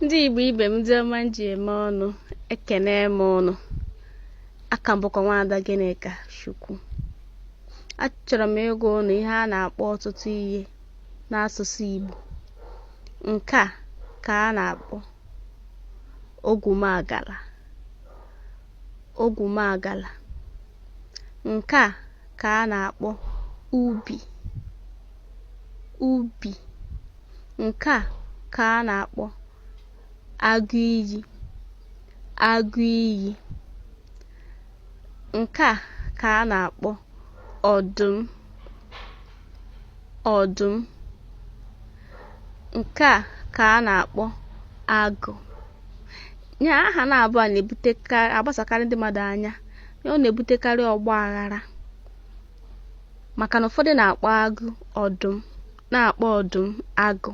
Ndị Igbo ibe m, ndị ọma m ji eme ọnụ, ekene m ụnụ. Aka m bụkwa nwaada Gịnịka Chukwu. Achọrọ m ịgwa ụnụ ihe a na-akpọ ọtụtụ ihe n'asụsụ Igbo. Nke a ka a na-akpọ ogwumagala, ogwumagala. Nke a ka a na-akpọ ubi, ubi. Nke a ka a na-akpọ agụ iyi, agụ iyi. Nke a ka a na-akpọ ọdụm, ọdụm. Nke a ka a na-akpọ agụ. Ya aha naabọ a na-ebutekarị agbasakarị ndị mmadụ anya. Ọ na-ebutekarị ọgba aghara maka na ụfọdụ na-akpọ agụ ọdụm, na-akpọ ọdụm agụ.